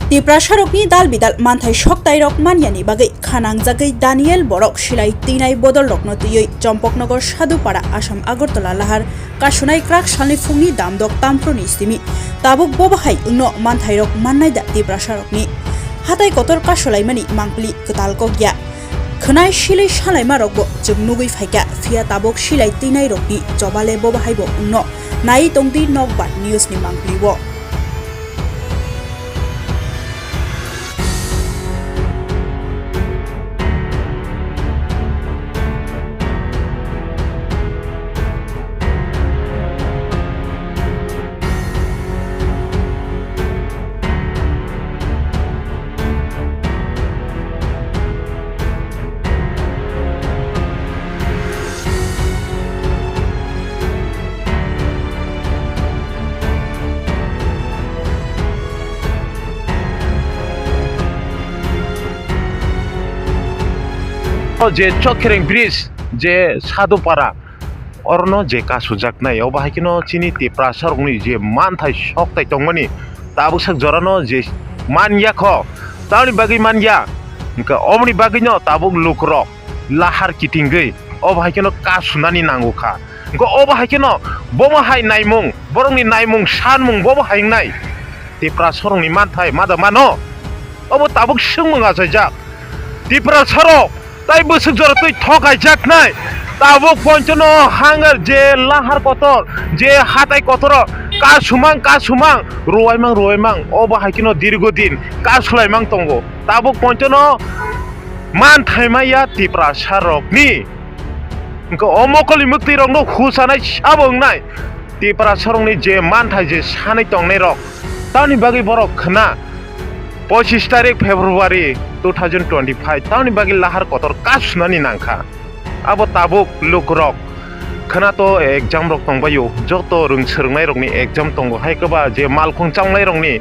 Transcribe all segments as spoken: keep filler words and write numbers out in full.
Tiprasarokni dal bidal manthai soktairok manyani bagwi kha nangjagwi Daniel borok silai twinai bodolrokno twiwi Chompoknogor Sadhupara Assam Agartala lahar kasunai kwrak salni phungni damdok tamproni simi tabuk bo bahai wngno manthairok mannaida Tiprasarokni hatai kotor kasulaimani mangpili kwtal kok ya. Khwnai silai salaimarokbo chwng nugwi phaikha, phiya tabuk silai twinairokni chobale bo bahaibo wngno naiwi tongdi Nokbar News ni mangpili o. O je Chokhereng bridge, je Sadhupara, orono je kasujaknai, obo hai kheno chini Tiprasarokni je manthai soktai tongmani, tabuk sak jorano je manya kho, tamoni bagwi manya, hwnkhe oboni bagwino tabuk lukurok lahar kitingwi obo hai kheno kasunani nango kha. Hwnkhe obo hai kheno bomo hai naimung, borokni naimung sanmung bobo hai wngnai. Tiprasarokni manthai mada mano. Obo tabuk swngmung achaijak. Tiprasarok tai bwswk jora twi thokaijaknai. Tabuk ponchono hangar je lahar kotor, je hatai kotoro kasumang kasumang, ruwaimang ruwaimang, obo hai kheno dirgo din kasulaimang tongo. Tabuk ponchono manthai maya Tiprasarokni. Hwnkhe o mokolni mwktwirokno huchanai sabo wngnai. Tiprasarokni je manthai je sanai tongnairok, tamoni bagwi borok khna pochis tarik February two thousand twenty-five tamoni bagwi lahar kotor kasunani nangkha. Abo tabuk lukurok khna to exam rok tongbaio, joto rwng swrwngnairokni exam tongo, hai kwba je malkhung changnairokni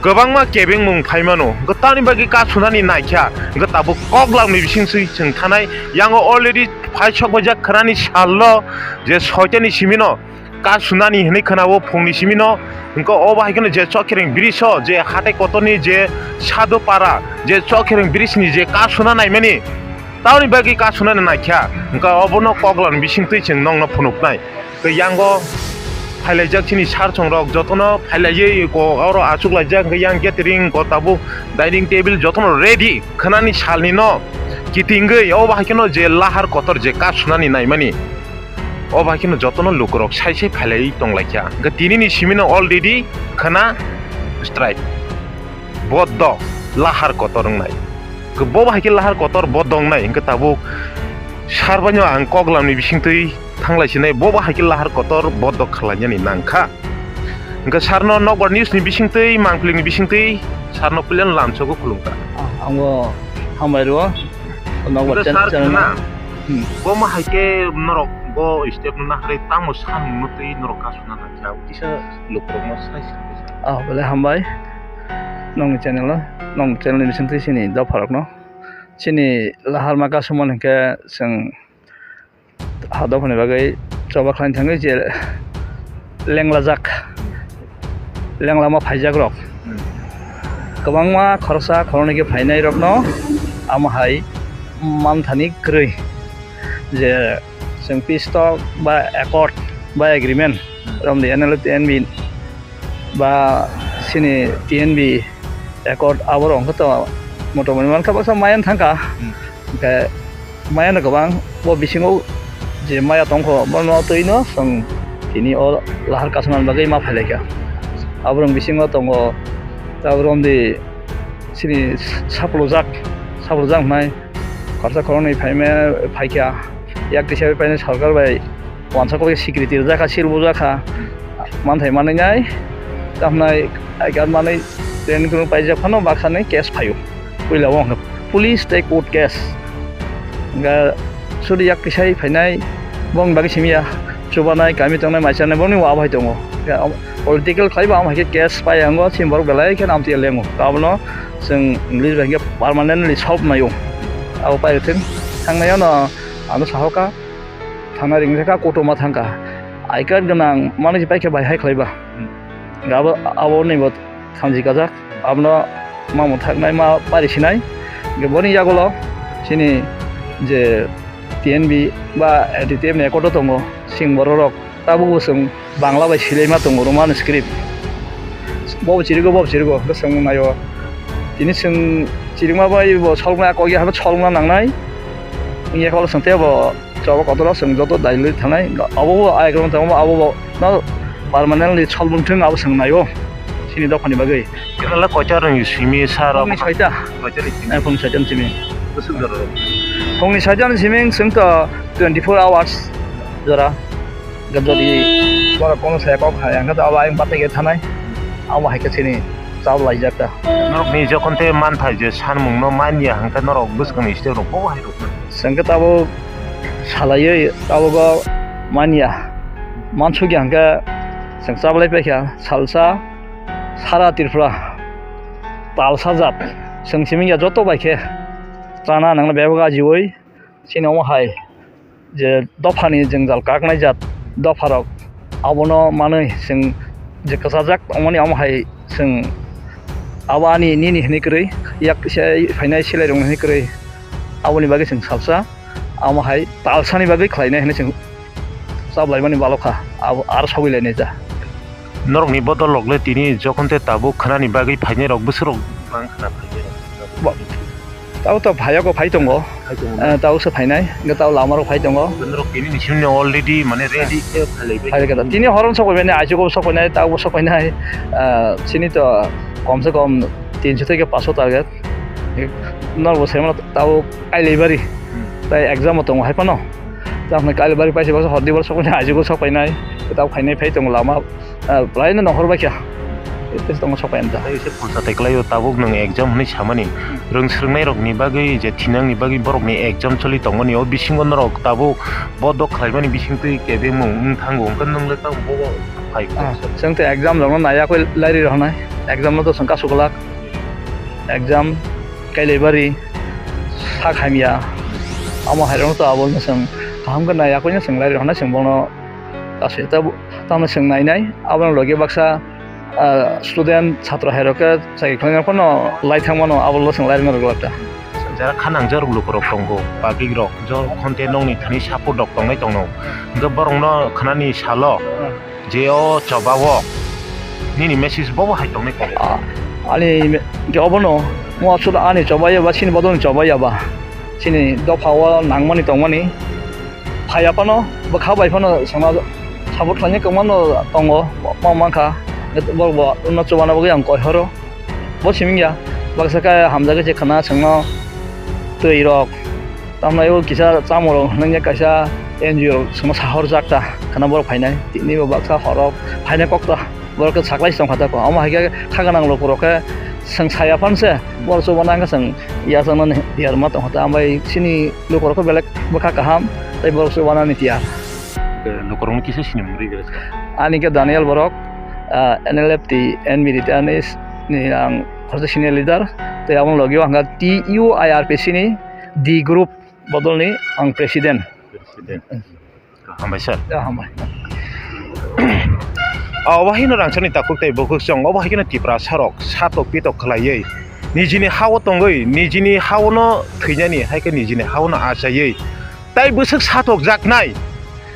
kwbangma kebengmung phaimano, hwnkhe tamoni bagwi kasunani naikha, hwnkhe tabuk koklamni bisingtwi chwng thanai. Yango already phaisok baijak khwnani salno je soitani simino kasunani hinwi khwnao phungni simino, hwnkhe obo hai kheno je Chokhereng bridge o je hatai kotorni je Sadhupara je Chokhereng bridge ni je kasuna naimani, tamoni bagwi kasunani naikha, hwnkhe obono koklamni bisingtwi chwng nokno phunuknai. Tei yango phailaijak chini sir chongrok jotono phailaiwi ko oro achuklaijak, hwnkhe yang catering ko tabuk dining table jotono ready khwnani salnino kitingwi obo hai kheno je lahar kotor je kasunani naimani obo hai kheno jotono lukurok sai sai phailaiwi tonglaikha. Hwnkhe tinini simino already khwna strike. Boddo lahar kotor wngnai. Bo hai khe lahar kotor boddo wngnai, hwnkhe tabuk sir baino ang koklamni bisingtwi thanglai sinai, bo hai khe lahar kotor boddo khlainani nangkha. Hwnkhe sir no Nokbar News ni bisingtwi, Mangpili ni bisingtwi sir no puilano lamsogo khulumkha. Ah, ang bo hambai rwo, Nokbar channel, sir, channel khna, no. Hmm. Bo ma hai khe norok bo step no naharwi tamo samung no twi norok kasuna nangkha, kisa lukurok no sai sir. Ah, bole hambai. Nokni channel o, nokni channel ni bisingtwi chini dopharokno. Chini laharma kasumani hwnkhe chwng ha dophani bagwi choba khlaina thangwi je lenglajak, lenglama phaijakrok. Kwbangma khoroksa khoroknwi khe phainairokno amo hai manthani kwrwi je chwng peace talk ba accord ba agreement romdi N L F T N B ba chini T N B accord abo rok wngkha to motamoti mankha baksa maya thangkha. Hmm. Hwnkhe maya no kwbang bo bisingo je maya tongkho bono twi no chwng tini o lahar kasunani bagwi ma phailaikha. Aborok bisingo tongo tabuk romdi chini saplujak, saplujak hwnai khoroksa khoroknwi phaima phaikha, yak kisa painai sorkar bai. Wansa kok security rwjakha, sil bujakha, manthai manwi nai, tamnai I card manwi training kwrwng paijak phano baksa ni case phaio. Puila o hwnkhe police tei court case. Hwnkhe sudi yak kisai phainai, bongni bagwi simi ya, chubanai, kami tongnai, mai chanai, bongni wa bai tongo. Hwnkhe political khlai ba, am hai khe case pai ango, simi borok belai khe nam tiya lengo. Abono chwng English bai hwnkhe permanently solve naio. Abo pai thwng thangnai ano ano sahokha. Thana ringjakha, kotoma thangkha. I card gwnang manwi se paikhe bai hai khlaiba. Hmm. Abo, abo ni bo thangjikajak. Abono ma mwthaknai, ma pari sinai. Hwnkhe boni yagulo chini je T N B ba A D T F ni accord o tongo, chwng borok rok tabukbo chwng Bangla bai swilai ma tongo, Roman script. Bobo chirigo, bobo chirigo, hwnkhe chwng naio. Tini chwng chirikma bai bo solna kok ya, habo solna nangnai. Wngya khe chwng teibo choba kotor o chwng joto dailwi thanai. Abo bo ai kwrwng tongma abo bo no permanently solbung thung abo chwng naio. Chini dophani bagwi. Kerala kochar ni simi sar Phungni soita. Kochar ni simi. Eh, phungni soita ni simi. Kusuk jora. Phungni soita ni simi chwng to twenty four hours jora. Hwnkhe jodi borok kono saya kok hai, hwnkhe to abo ayang batai khe thanai. Abo hai khe chini chao laijak ta. Norokni jokhon tei manthai je sanmungno manya hwnkhe norok bwskangni step rok bobo hai rok. Chwng khe tabuk salaiwi tabukgo manya. Mansukya hwnkhe chwng chablai paikha salsa sara Tripura talsa jat. Chwng simi ya joto bai khe chana nangno bebak ajiui. Chini omo hai je dophani jwngjal kaknai jat dopharok abono manwi chwng je kwchajak tongmani omo hai chwng abo ani nini hwnwi kwrwi yak kisa phainai silairokni hwnwi kwrwi aboni bagwi chwng salsa amo hai talsani bagwi khlainai hwnwi chwng chablaimani balokha abo aro sogwi lainai ja. Norokni bodol rok le tini jokhon tei tabuk khwnani bagwi phainai rok bwswk rok bang khna phainai rok. Bo-, tabo to phaiyago phai tongo. Phai tongo. Eh, tabo se phainai, hwnkhe tabo lama rok phai tongo. Norok tini ni simi already mane ready khe phailai bai. Phailai khe tini horom sok bai nai, aisuk sok bai nai, tabo sok bai nai. Ah, chini to kom se kom tinso theke paso target. Norok bo se mano tabo Kailabari. Hmm. Tai exam bo tongo hai phano. Tamo Kailabari paisa baksa hor di bor sok bai nai, aisuk sok bai nai. Tabo phainai phai tongo lama. Ah, belai no nongkhor bai kha. Tei tongo sok pai ang ta. Tei se phunsa tei kwlai o tabuk nwng exam hwnwi samani. Rwng swrwngnairokni bagwi je thinangni bagwi borokni exam choli tongmani o bisingo norok tabuk bo dok khlaimani bisingtwi kebengmung wng thango, hwnkhe nwng le tabuk bobo phai kha. Ah, chwng tei exam rokno naiya koi lairi rwnai. Exam no to chwng kasu glak. Exam Kailabari sak hamya. Amo hai rokno to abo no chwng kaham khe naiya koi no chwng lairi rwnai chwng bono. Aswk ta tamo chwng nainai, aboni logi baksa, ah, student, chhatro hai rok khe chakri khlaina phano lai thang mano, abo lo chwng lai rwna rwglak ta. Jara kha nangjak rok lukurok tongo, public rok, jokhon tei nokni thani support rok tongnai tongno. Hwnkhe borokno khwnani salo, je o choba o nini message bobo hai tongnai kok. Ah, ani me-, je obono, mo aswk ani choba ya ba, chini bodolni choba ya ba, chini dopha o nangmani tongmani. Phaiya phano, bwkha bai phano chwngno support khlaina kwmano tongo, ma mankha, borok bo wngno chubana bagwi ang koi horo. Bo simi wngya, baksa khe hamjagwi se khwna chwngno twi rok, tamni o kisa chamung rok hwnwi kaisa N G O rok chwngno sahorjak ta khwna borok phainai, tini bo baksa horo phainai kok ta. Borok khe saklai se tongkha ta, omo hai khe kha gwnang lukurok khe chwng saya phan se, borok chubana wngkha chwng yachaknani tiyar ma tongkha ta, ambai chini lukurok khe belek bwkha kaham tei borok chubanani tiyar. Lukurokno kisa sinimung rwi belai. Ani khe Daniel Borok, ah, N L F T N B retired ni, ni ang khoroksa senior leader, tei aboni logi o ang kha T U I R P C ni D group bodolni ang president. President. Hambai sir. Ya, hambai. Ah, obo haino rangchakni takhuk tei bukhuk chwng, obo hai kheno Tiprasa rok satok pitok khlaiwi nijini ha-o tongwi, nijini ha-o no thwinani, hai khe nijini ha-o no achaiwi tai bwswk satokjaknai.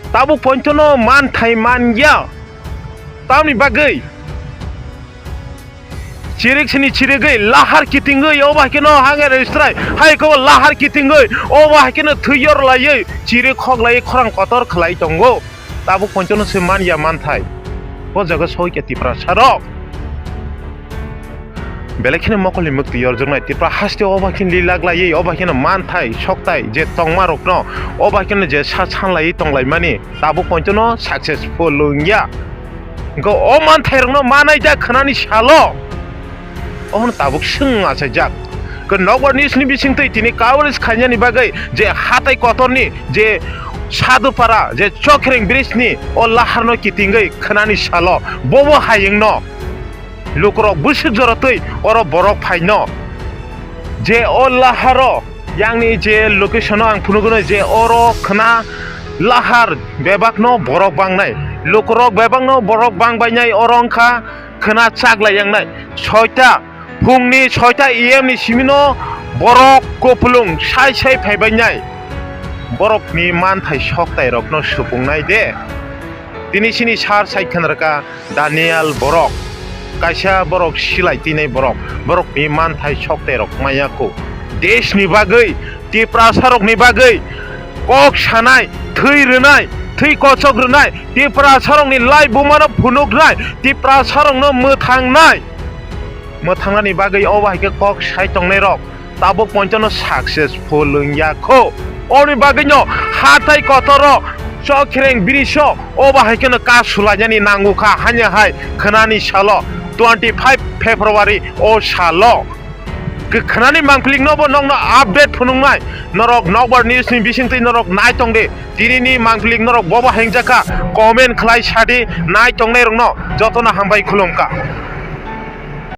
Tabuk pointono manthai manya. Tamni bagwi chirik sini chirigwi lahar kitingwi obo hai kheno hangya registry hai khe lahar kitingwi obo hai kheno thwi yor laiwi chirik khok laiwi khorang kotor khlai tongo. Tabuk pointono se manya manthai. O jaga soi khe Tiprasa rok. Belai kheno mokolni mwktwi yorjaknai Tipra haste obo hai kheno lila glaiwi obo hai kheno manthai soktai je tongma rokno obo hai kheno je sa sanlaiwi tonglaimani tabuk pointono successful wngya. Hwnkhe o manthairokno manai da khwnani salo. Omono tabuk swng achaijak. Hwnkhe nokbar news ni bisingtwi tini coverage khainani bagwi je hatai kotorni je Sadupara je Chokhereng bridge ni o laharno kitingwi khwnani salo bobo hayungno lukurok bwswk joratwi oro borok phaino je o laharo Yangni je location o ang phunukgwno je oro khwna lahar bebakno borok bangnai. Lukurok bebakno borok bangbainai oro wngkha khwna chaklai yangnai. Soita Phungni soita A M ni simino borok kupulung sai sai phaibainai. Borokni manthai soktairokno supungnai de. Tini chini sar sai khanarka Daniel borok. Kaisa borok silai tinai borok. Borokni manthai soktairok maya kho. Deshni bagwi, Tiprasarokni bagwi kok sanai, thwi rwnai, thwi kochok rwnai, Tiprasarokni lai bumano phunuknai, Tiprasarokno mwthangnai. Mwthangnani bagwi obo hai khe kok sai tongnairok tabuk pontano successful wngya kho. Oni bagwino hathai kotoro chokhreng biriso obo hai kheno ka sulainani nango kha, hanya hai khwnani salo twenty five February o salo. Khe khwnani mangphilikno bo nokno update phunuknai. Norok Nokbar News ni bisingtwi norok nai tong di. Tinini mangphilik norok bobo hengjakha, comment khlai sadi, nai tongnairokno jotono hambai khulumkha.